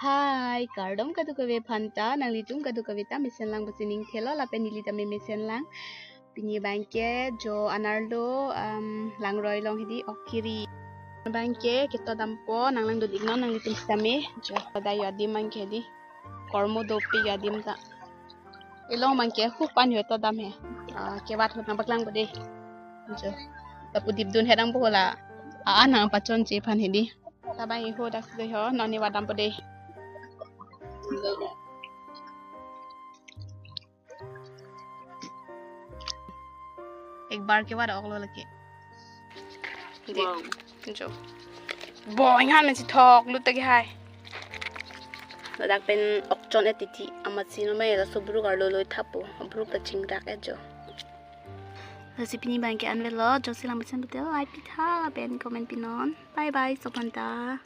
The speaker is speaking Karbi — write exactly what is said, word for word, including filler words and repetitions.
Hai, kardom kadokave aphanta, nanglitum kadokave ta mesen lang pusi ning thelo, lapen neli ta me mesen lang. Pini abangke jo anerlo, um, langroi along hedi, ok kiri. Abangke keto dampo, nanglang dodiknon, nanglitum sitame, jo, pada jo adim abangke hedi. Kormo dopik jo adim ta. Ilong abangke hupan jo to dam he. Ah, kevat ahut nangpaklangpo dei. Jo. Lapu dipdun he dang po la. Ah, nangpachonche aphan hedi. Tabang iho dak si ho, non ne vat dampo dei. Ek bar kevat oklo lake. Dei. Wow. Jo. Bo, inghan si thok lut ta ke hai. Ladak pen okchon et titi, amatsi no me laso bruk arlo loi thapo, bruk ta chingrak et jo. Lasi pini abangke anvet lo, jongsi lang mesen pulote like pitha, pen comment pinon. Bye bye, sophanta.